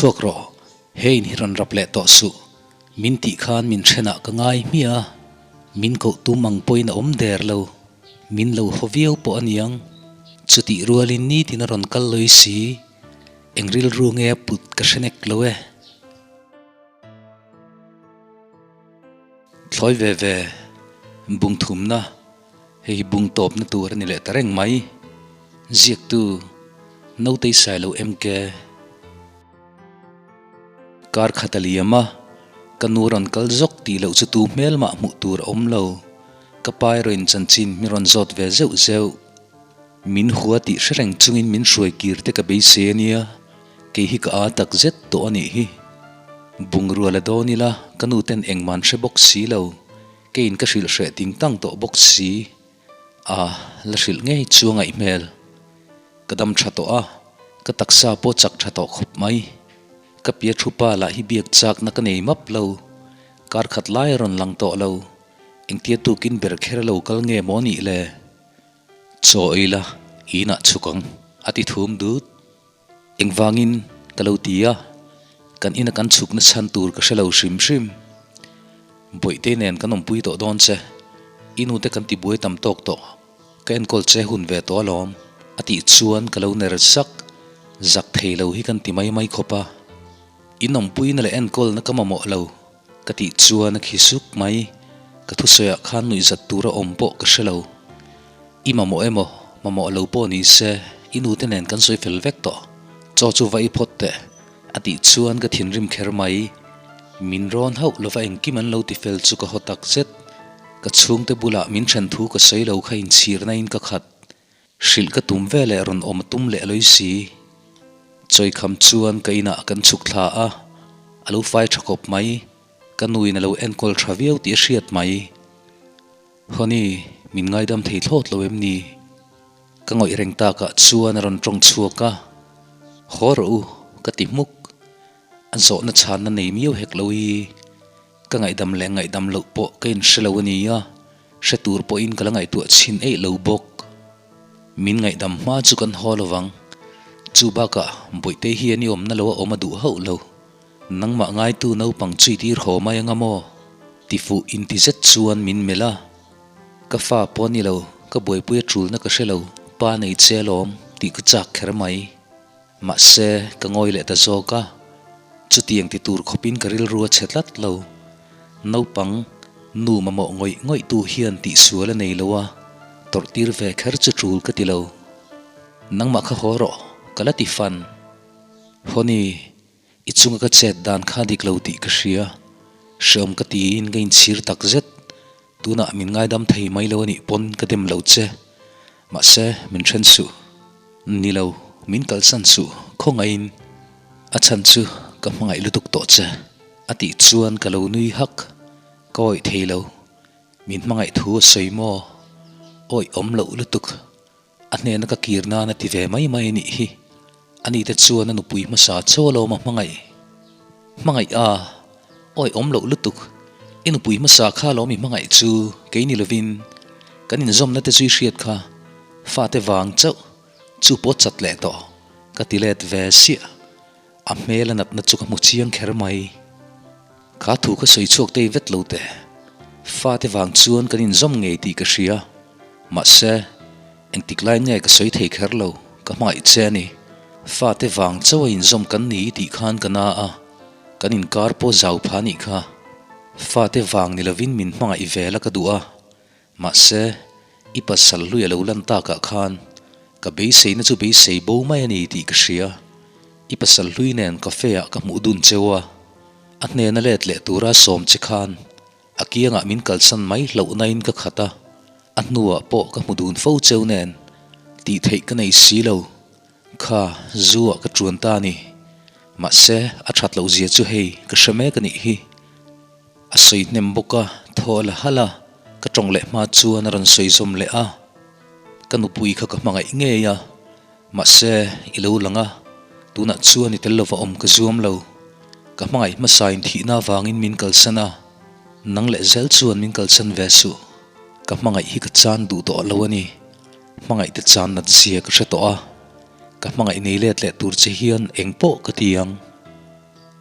chhuak rawh, he in hi rawn rap leh tawh suh. Min tih khan min ṭhenah ka ngai hmiah a, min koh tum ang pawhin a awm der lo. Min lo haw viau pawh a niang. Chutih rualin nitin a rawn kal lawi si. Eng rilru nge a put ka hre nek lo e. Thlawi ve ve, bung thumna, hei hi bung tawpna tur a ni leh ta reng mai. Ziaktu, Notei Sailo MK. Kar khat a liam a, ka nu rawn kal zawk tih loh chu tu hmel mah hmuh tur a awm lo. Ka pa erawhin chanchin mi rawn zawt ve zeuh zeuh. Min hua tih hre reng chungin min hruai kir te ka beisei a nia, kei hi ka aa tak zet tawh a nih hi. Bungrua la dawn ila ka nu ten engmah an hre bawk si lo, keiin ka hrilh hreh ting tang tawh bawk si. A la hrilh ngei chu a ngaih hmel. Ka dam tha tawh a, ka taksa pawh chak tha tawh khawp mai. Ka pia thu pa lah hi biak chakna ka nei map lo, kar khat lai a rawn lang tawh lo, engtia tukin ber kher a lo kal nge maw nih le? Chaw ei la, inah chhuk ang, a ti thum dut. Engvangin ka lo ti a, kan ina kan chhukna chhan tur ka hre lo hrim hrim. Bawihte nen kan awmpui tawh dawn che, i nute kan ti buai tam tawk tawh, ka enkawl che hun ve tawh alawm, a tih chuan ka lo ner zak, zak thei lo hi kan ti mai mai khawp a. In awmpuina leh enkawlna ka mamawh lo, ka tih chuan a khi suk mai, ka thusawiah khan nuihzat tura awm pawh ka hre lo. I mamawh emaw, mamawh lo pawh ni se, i nute nen kan sawi fel vek tawh. Chaw chu va i phawt teh, a tih chuan ka thinrim kher mai. Min rawn hauh lova engkim an lo ti fel chu ka haw tak zet. Ka chhungte bulah min then thu ka sawi lo kha inchhirna in ka khat. Hrilh ka tum ve leh rawn awm a tum leh lawi si. Chawikham chuan ka inah kan chhuk thla a, a lo fai tha khawp mai. Ka nuin a lo enkawl tha viau tih a hriat mai. Honey, min ngaidam thei thlawt lo em ni? Ka ngawih reng takah chuan a rawn tawng chhuak a, Haw rawh u, ka ti hmuk. A zawhna chhanna nei miau hek lo hi ka ngaihdam leh ngaihdam loh pawh ka inhre lo a nia, hre tur pawhin ka la ngaihtuah chhin eih lo bawk. Min ngaihdam hma chu kan haw lo vang. Chu bakah Bawihtei hian i awmna lo a awm a duh hauh lo. Nangmah ngaitu naupang chui tir haw mai anga maw? Ti fuh inti zet chuan min melh a. Ka fa pawh ni lo, ka buaipui a tulna ka hre lo, pa nei che alawm tih ka chak kher mai. Mahse, ka ngawi leh ta zawk a. Chutiang ti tur khawpin ka rilru a chhe tlat lo. Naupang, nu mamawh ngawih ngawih tu hian tihsual a nei lo a, tawrh tir ve kher chu tul ka ti lo. Nangmah kha haw rawh, ka la ti fan. Honey, I chunga ka chet dan kha dik lo tih ka hria. Hreawm ka tiin ka inchhir tak zet. Tunah min ngaidam thei mai lo a nih pawn ka dem lo che. Mahse, min then suh. Ni lo, min kalsan suh, khawngaihin. A chhan chu ka hmangaih lutuk tawh che. A tih chuan ka lo nui hak. Ka awih thei lo. Min hmangaih thu a sawi maw? Awih awm loh lutuk. A hnena ka kir nan a ti ve mai mai a nih hi. Ani te chuan a nupui hmasa chauh alawm a hmangaih. Hmangaih a, awi awm loh lutuk. I nupui hmasa kha alawm i hmangaih chu kei ni lovin kan inzawmna te chu i hriat kha fate vang chauh chu pawh chat leh tawh ka ti let ve siah. A hmel a natna chu ka hmu chiang kher mai. Kha thu ka sawi chhuak tei vet lo teh. Fate vang chuan kan inzawm ngei tih ka hria. Mahse, engtik lai nge ka sawi thei kher lo, ka hmangaih che a ni. Fate vang chauh a inzawm kan ni i tih khan ka na a, kan inkar pawh zau pha nih kha. Fate vang ni lovin min hmangaih vel a ka duh a. Mahse, i pasal hlui a lo lan takah khan ka beiseina chu beisei bo mai a ni tih ka hria. I pasal hlui nen cafe ah ka hmuh dun cheu a, a hnena let leh tura sawm che khan a kiangah min kalsan mai hlauhna in ka khat a, a hnuah pawh ka hmu dun fo cheu nen tih theih ka nei si lo. Kha, zu ah ka ṭuan ta a ni. Mahse, a ṭhat loh zia chu hei ka hre mek a nih hi. A sawi hnem bawk a, thaw a la halh a, ka tawng leh hma chuan a rawn sawi zawm leh a. Ka nupui kha ka hmangaih ngei a, mahse i lo lang a, tunah chuan i tel lova awm ka zuam lo. Ka hmangaih hmasa in thihna avangin min kalsan a, nang leh zel chuan min kalsan ve suh. Ka hmangaih hi ka chan duh tawh lo a ni. Hmangaih te chan nat zia ka hre tawh a, ka hmangaih nei let leh tur che hian eng pawh ka ti ang.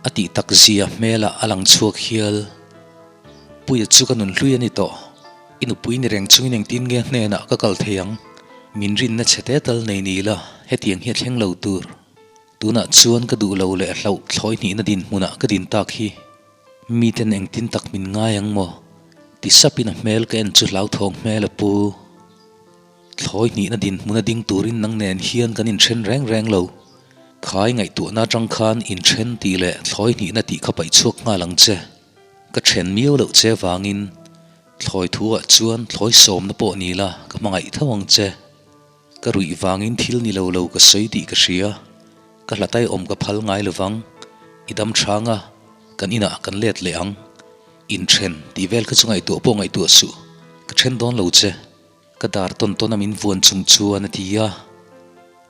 A tih tak zia hmelah a lang chhuak hial. Puia chu ka nun hlui a ni tawh. I nupui ni reng chungin engtin nge hnenah ka kal thei ang? Min rinna chhe te tal nei ni ila, hetiang hi a thleng lo tur. Tunah chuan ka duh lo leh hlauh thlawi hnihna dinhmunah ka din tak hi. Miten engtin tak min ngai ang maw? Ti sapin a hmel ka en chu hlauthawng hmel a pu. Thlawi hnihna dinhmuna ding turin nang nen hian kan inthen reng reng lo. Khai ngaihtuahna atang khan inthen tih leh thlawi hnihna tih kha paih chhuak nghal ang che. Ka then miau loh che vangin thlawi thu ah chuan thlawi sawmna pawh ni la ka hmangaih tho ang che. Ka ruih vangin thil ni lo lo ka sawi tih ka hria. Ka hlatai awm ka phal ngai lovang. I dam chhang a, kan inah kan let leh ang. Inthen tih vel kha chu ngaihtuah pawh ngaihtuah suh. Ka then dawn lo che. Ka dar tawn tawn a min vuan chung chuan a ti a,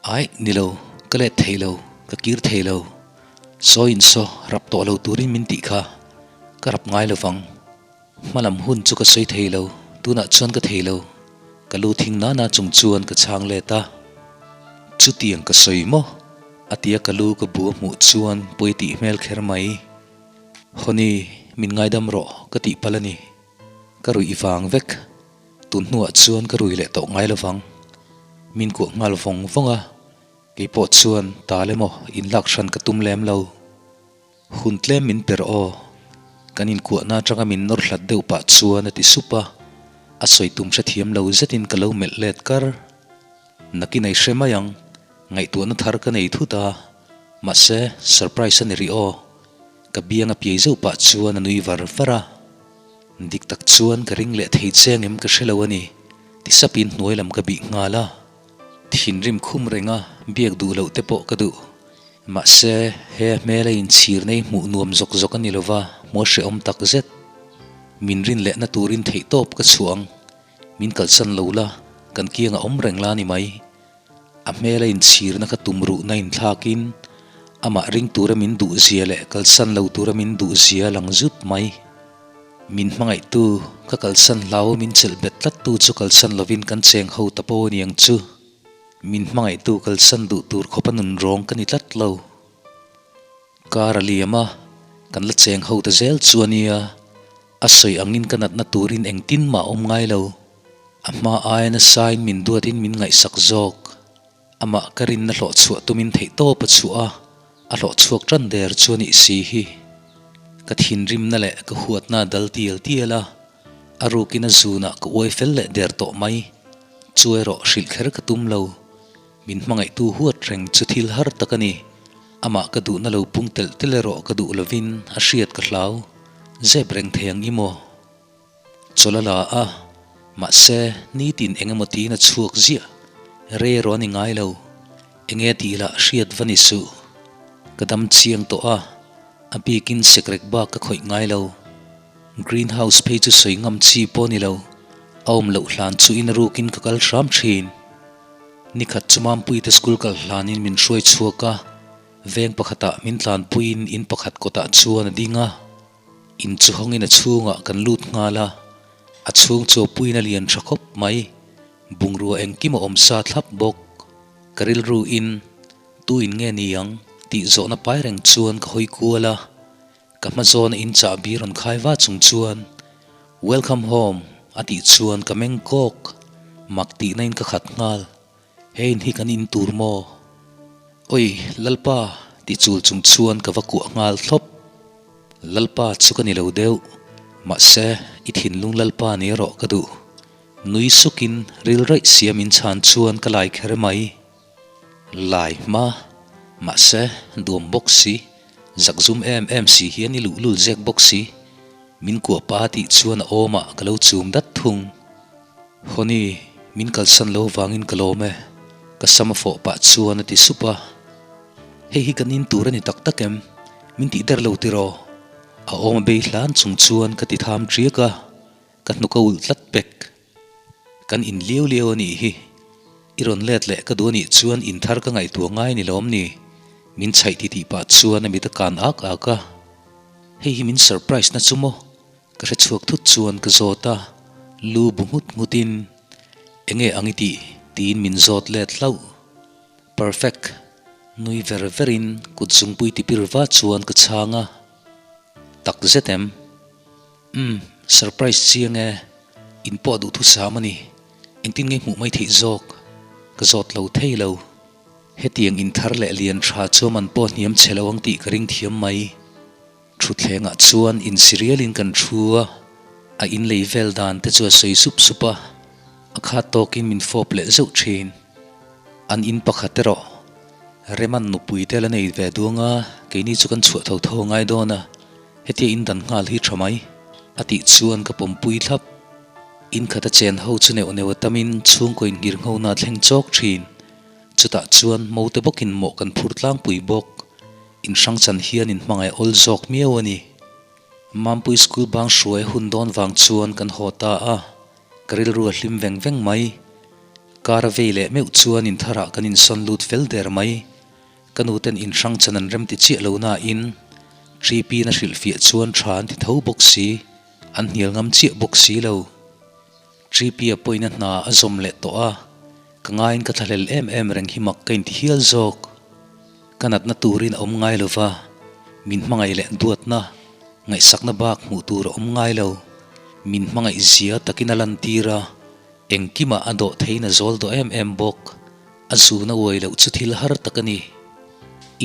Aih, ni lo, ka let thei lo, ka kir thei lo. Sawi in saw, rap tawh lo turin min tih kha, ka rap ngai lo vang. Hma lam hun chu ka sawi thei lo, tunah chuan ka thei lo. Ka lu thing nana chung chuan ka chhang let a. Chutiang ka sawi maw? A ti a ka lu ka bu a hmuh chuan pawi tih hmel kher mai. Honey, min ngaidam rawh, ka tih palh a ni. Ka ruih vang vek. Tun hnuah chuan ka rui leh tawh ngai lovang. Min kuah nghal vawng vawng a, kei pawh chuan tal emaw inlak hran ka tum lem lo. Hun tlem min per aw. Kan inkuahna atanga min nawr hlat deuh pah chuan a ti sup a, a sawi tum hrethiam lo zetin ka lo melh let kar. Nakin a i hre mai ang, ngaihtuahna thar ka nei thut a, mahse surprise a ni rih aw. Ka biang a piai zeuh pah chuan a nui var var a. Dik tak chuan ka ring leh thei che angem ka hre lo a ni, ti sapin hnuai lam ka bih nghal a. Thinrim khum renga biak duh loh te pawh ka duh. Mahse, he a hmela inchhir nei hmuh nuam zawk zawk a ni lova, hmuh a hrehawm tak zet. Min rin lehna turin theihtawp ka chhuah ang. Min kalsan lo la, kan kianga awm reng la ni mai. A hmela inchhirna kha tum ruhna inthlakin amah ring tura min duh zia leh kalsan lo tura min duh zia a lang zut mai. Min hmangaihtu, ka kalsan hlau min chelh bet tlattu chu kalsan lovin kan cheng ho ta pawh a niang chu. Min hmangaihtu kalsan duh tur khawpa nun rawng ka ni tlat lo. Kar a liam a, kan la cheng ho ta zel chu a nia. A sawi angin ka natna turin engtin mah awm ngai lo. A hma aia nasain min duatin min ngaihsak zawk. Amah ka rinna hlawh chhuah tumin theihtawp a chhuah a, a hlawh chhuak tan der chu a nih si hi. Ka thinrimna leh ka huatna a dal tial tial a, a rukin a zunah ka uai fel leh der tawh mai. Chu erawh hrilh kher ka tum lo. Min hmangaihtu huat reng chu thil har tak a ni. Amah ka duhna lo pung telh telh erawh ka duh lovin a hriat ka hlau. Zep reng thei ang i maw? Chawlh a la a, mahse nitin eng emaw tiin a chhuak ziah. Rei erawh a ni ngai lo. Enge tih lah hriat va ni suh. Ka dam chiang tawh a, a bikin sekrek bak ka khawih ngai lo. Greenhouse phei chu sawi ngam chi pawh a ni lo. A awm loh hlan chu in a rukin ka kal hram thin. Nikhat chu Mampuite school kal hlanin min hruai chhuak a, veng pakhatah min tlanpuiin in pakhat kawtah chuan a ding a. In chu hawngin a chhungah kan lut nghal a, a chhung chu a puiin a lian tha khawp mai, bungrua engkim a awm sa thlap bawk. Ka rilru in, Tu in nge ni ang? tih zawhna pai reng chuan ka hawi kual a, ka hma zawna in chahbi rawn khai va chung chuan, Welcome home a tih chuan ka meng kawk, mak tihna in ka khat nghal, he in hi kan in tur maw? Oi Lalpa ti chul chung chuan ka va kuah nghal thlawp. Lalpa chu ka ni lo deuh, mahse i thinlung Lalpa ni erawh ka duh. Nui sukin ril raih siam in chhan chuan ka lai kher mai. Lai hma, mahse duam bawk si, zakzum em em si hian i luhlul zek bawk si. Min kuah pa tih chuan a awmah ka lo chum dat thung. Honey, min kalsan lo vangin ka lawm e, ka sam a fawh pah chuan a ti sup a. Hei hi kan in tur a ni tak tak em? Min tih der lo tiraw? A awm a bei hlan chung chuan ka ti tham ṭiak a, ka hnuk a ulh tlat pek. Kan in liau liau a nih hi. I rawn let leh ka duh a nih chuan in thar ka ngaihtuah ngai ni lawm ni? Min chhaih ti tih pah chuan a mit a kan ak ak a. Hei hi min surprise na chu maw? Ka hre chhuak thut chuan ka zawt a, lu bu nghut nghut in Enge ang i tih? tiin min zawt let hlauh. Perfect! Nui ver verin kut zungpui tipir va chuan ka chhang a, Tak zet em? Umm, surprise chiang e, in pawh duhthusam a ni, engtin nge hmuh mai theih zawk? Ka zawt lo thei lo. Hetiang in thar leh lian tha chuam an pawh hniam chhe lo ang tih ka ring thiam mai. Thutthlengah chuan insi rialin kan thu a, a inlei vel dan te chu a sawi sup sup a, a khat tawkin min fawp leh zeuh thin. An in pakhat erawh Reman nupui te la nei ve duang a, keini chu kan chhuah tho tho ngai dawn a, hetia in dan nghal hi tha mai, a tih chuan ka pawmpui thlap. In khat a chen ho chu neuh neuh a tamin chhungkaw inngir nghona a thleng chawk thin. Chutah chuan mote bawkin mawh kan phur tlangpui bawk. In hrang chan hian in hmangaih awl zawk miau a ni. Mampui school bang hruai hun dawn vang chuan kan haw ta a, ka rilru a hlim veng veng mai. Kar a vei leh meuh chuan in tharah kan insawn lut fel der mai. Ka nu ten in hrang chan an rem ti chiah lo nain Ṭipiin a hrilhfiah chuan tha an ti tho bawk si, an hnial ngam chiah bawk si lo. Ṭipia pawhin a hna a zawm leh tawh a, ka ngaiin ka thlahlel em em reng hi mak ka inti hial zawk. Ka natna turin a awm ngai lo va, min hmangaih leh duatna, ngaihsakna bak hmuh tur a awm ngai lo. Min hmangaih zia takin a lantir a, engkimah a dawh theiin a zawl dawh em em bawk. A zuna uai loh chu thil har tak a ni.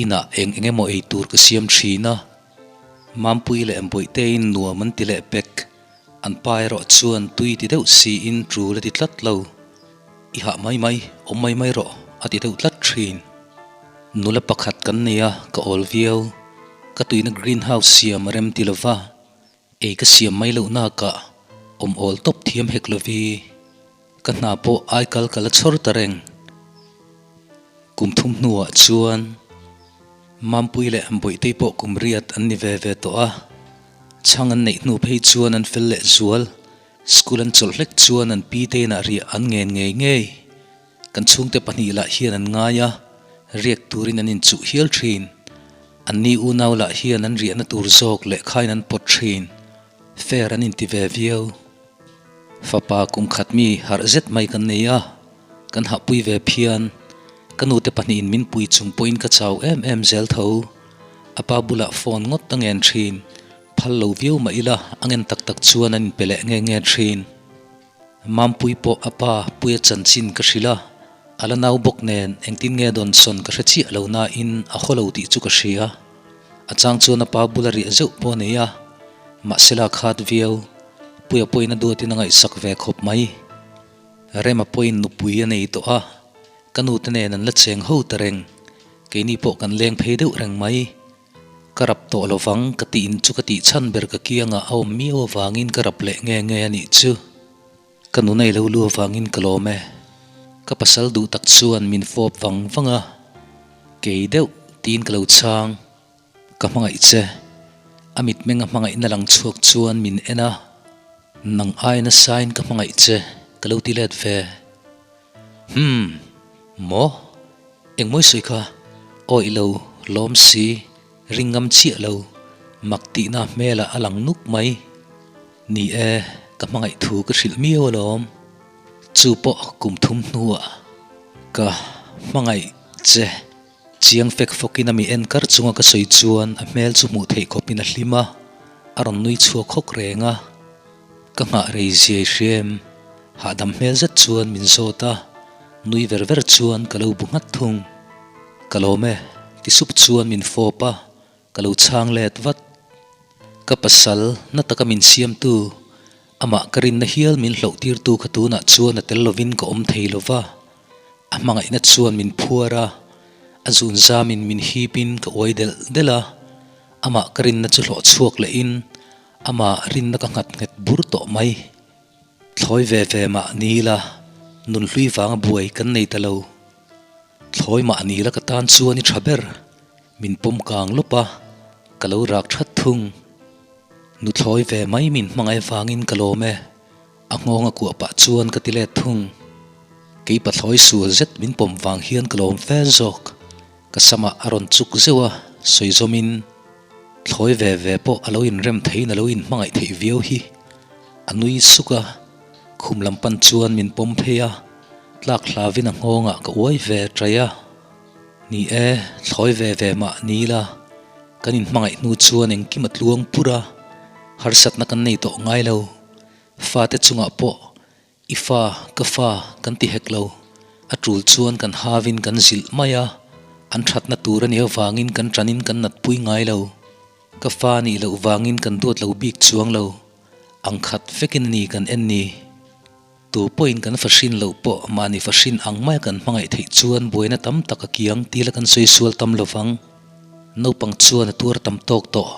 Inah eng eng emaw ei tur ka siam thin a, Mampui leh Bawihte-in nuam an ti leh pek. An pa erawh chuan tui ti deuh siin tul a ti tlat lo. I hah mai mai, awm mai mai rawh, a ti deuh tlat thin. Nula pakhat kan nei a, ka awl viau. Ka tuina green house siam a rem ti lova, ei ka siam mai loh nakah awm awl tawp thiam hek lovi. Ka hna pawh aikal ka la chhawr ta reng. Kum thum hnuah chuan Mampui leh Bawihtei pawh kum riat an ni ve ve tawh a. Chhang an neih hnu phei chuan an fel leh zual. School an chawlh hlek chuan an pi te inah riah an ngen ngei ngei. Kan chhungte pahnih lah hian an ngai a, riak turin an inchuh hial thin. Anni unau lah hian an riahna tur zawk lehkhain an pawt thin. Fair an inti ve viau. Fapa kum khat mi harh zet mai kan nei a, kan hahpui ve phian. Ka nute pahnihin min pui chung pawhin ka chau em em zel tho. A pa bulah phone ngawt a ngen thin. Phal lo viau mah ila a ngen tak tak chuan an inpe leh nge nge thin. Mampui pawh a pa Puia chanchin ka hrilh a, a la nau bawk nen engtin nge dawnsawn ka hre chiah lo nain a haw lo tih chu ka hria. A chang chuan a pa bula riah zeuh pawh a nei a, mahse la khat viau. Puia pawhin a duatin a ngaihsak ve khawp mai. Rema pawhin nupui a nei tawh a, ka nute nen an la cheng ho ta reng. Keini pawh kan leng phei deuh reng mai. Ka rap tawh lovang ka tiin chu ka tih chhan ber ka kiangah a awm miau avangin ka rap leh nge nge a nih chu. Ka nu nei lo lu avangin ka lawm e. Ka pasal duh tak chuan min fawp vang vang a, kei deuh tiin ka lo chhang. Ka hmangaih che. A mitmeng a hmangaihna lang chhuak chuan min en a, nang ai nasain ka hmangaih che ka lo ti let ve. Humm. Maw? Engmawi sawi kha? Awih lo, lawm si, ring ngam chiah lo, mak tihna hmelah a lang nuk mai. Ni e, ka hmangaih thu ka hrilh miau alawm. Chu pawh kum thum hnuah ka hmangaih che. Chiang fek fawkin a mi en kar chunga ka sawi chuan a hmel chu hmuh theih khawpin a hlim a, a rawn nui chhuak hawk reng a. Ka nghah rei ziai hriam, hahdam hmel zet chuan min zawt a, nui ver ver chuan ka lo bu nghat thung. Ka lawm e, ti sup chuan min fawp a, ka lo chhang let vat. Ka pasal, na taka min siamtu, amah ka rinna hial min hlohtirtu kha tunah chuan a tel lovin ka awm thei lo va. A hmangaihna chuan min phuar a, a zunzamin min hipin ka uai delh delh a, amah ka rinna chu hlawh chhuak lehin amah rinna ka nghat nghet bur tawh mai. Thlawi ve ve mah ni ila, nunhlui vanga buai kan nei ta lo. Thlawi mah ni ila ka tan chuan i tha ber, min pawm kang lawp a, ka lo rak that thung. Nuthlawi ve mai min hmangaih vangin ka lawm e. A nghawng a kuah pah chuan ka ti let thung. Kei pathlawi sual zet min pawm vang hian ka lawm fe zawk. Ka samah a rawn chuk zeuh a, sawi zawmin thlawi ve ve pawh a lo inrem theiin a lo inhmangaih theih viau hi. A nui suk a, khum lam pan chuan min pawm phei a, tlak hlavin a nghawngah ka uai ve ṭai a. Ni e, thlawi ve ve mah ni la, kan inhmangaih hnu chuan engkim a tluang pur a, harsatna kan nei tawh ngai lo. Fate chungah pawh I fa, ka fa kan ti hek lo. A tul chuan kan havin kan zilh mai a, an thatna tur a nih avangin kan tanin kan natpui ngai lo. Ka fa nih loh vangin kan duat lo bik chuang lo. Ang khat vekin a ni kan en ni. Tu pawhin kan fa hrin loh pawh mahni fa hrin ang maia kan hmangaih theih chuan buaina tam tak a kiang tila kan sawi sual tam lovang. Naupang chuan a tuar tam tawk tawh.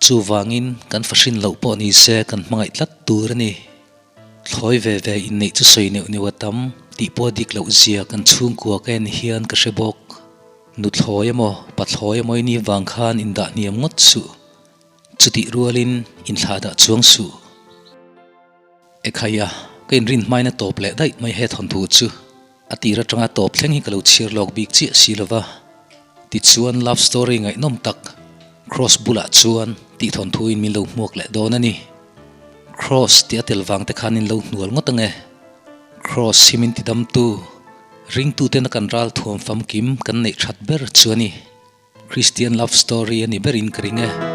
Chuvangin kan fa hrin loh pawh ni se kan hmangaih tlat tur a ni. Thlawi ve ve inneih chu sawi neuh neuh a tam tih pawh dik loh zia kan chhungkua ka en hian ka hre bawk. Nuthlawi emaw, pathlawi emaw i nih vang khan indah hniam ngawt suh. Chutih rualin inthlah dah chuang suh. Ekhaiah, ka inrin hmain a tawp leh daih mai he thawnthu chu. A tir atanga tawp thleng hi ka lo chhiar lawk bik chiah si lova. Tichuan love story ngaihnawm tak Kross bulah chuan tih thawnthu in min lo hmuak leh dawn a ni. Kross tih a tel vang te khan in lo hnual ngawt ange. Kross hi min tidamtu, ringtuten a kan ral thuam famkim kan neih that ber chu a ni. Christian love story a ni berin ka ring e.